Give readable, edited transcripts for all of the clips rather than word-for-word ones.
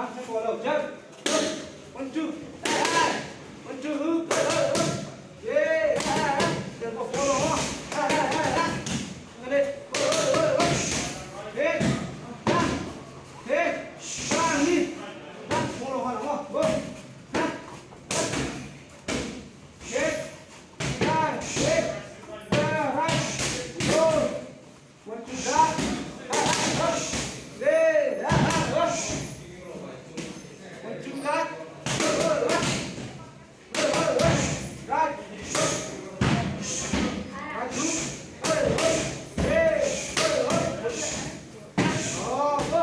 Follow. Jab. One, two. One, two. Hook. Yeah. Then go follow. Hey. Hey. Follow. Go. Hey. Hey. Right. Go. One, two, back. Hey. One, two, back. Right. Right, two. Hey. Oh, go.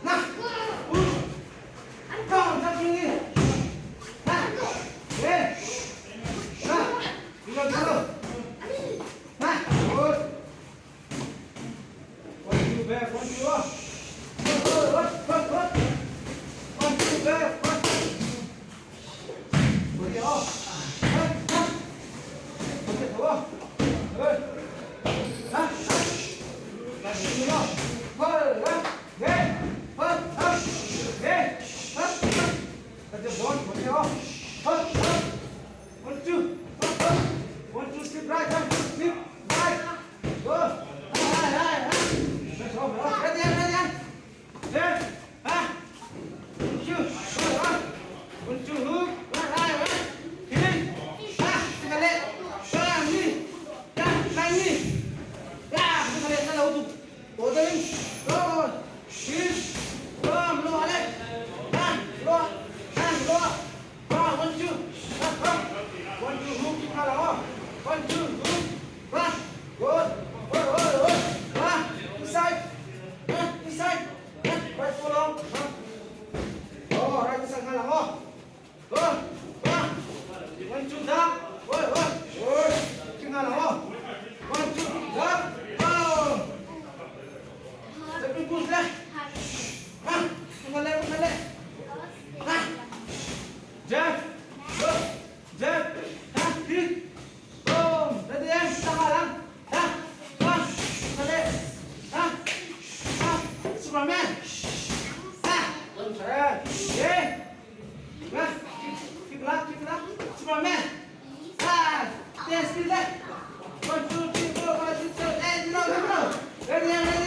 Na. Come, touch me. Hey. Na. Dulu, dulu. Na. Good. One, two, back. One, two, up. One, one, one. One, two, back. One. Okay, off. One, one. Okay, go. Good. Ha, ha. Lagi dulu. One, one. Hey. One, up. Hey. Up, up. Kerja bon, okay, off. One, up. One, two. Up, up. One, two, step right. One, two, step right. Go. Hai, hai, hai. Let's go. Ready, ready. Hey. Ha. One, two. One, one. One, two, hook. One, hai, one. Kiri. Ha. Sekali. Bang, ni. Ya, bang, ni. Ya, sekali. Nak tahu tu. Go, go. Kiri. Go, lu balik. Ha, lu. Ha, lu. Ha, one, two. Ha, ha. One, two, hook. Kita lah. One, two, hook. Ha. Good. Good, good, good. Ha. Inside. Ha, inside. Ha, right follow. Ha. Oh, right inside lang. Oh. Go. Ha. One, two, down. Good, good. Good. Tinggal lang. Oh. One, two, down. Oh. Tapi push lah. Ha. Tinggal tinggal. Ha. Jab. Go. Jab. Ha. Hit. Boom. Ready yan. Tama lang. Ha. Ha. Dali. Ha. Ha. Superman. Ha. Ayan. Yeah. Ha. Keep lah, keep lah. Superman. Ha. Ten, speed left. One, two, three, four, five, six, seven, eight, nine, ten. Ready yan, ready.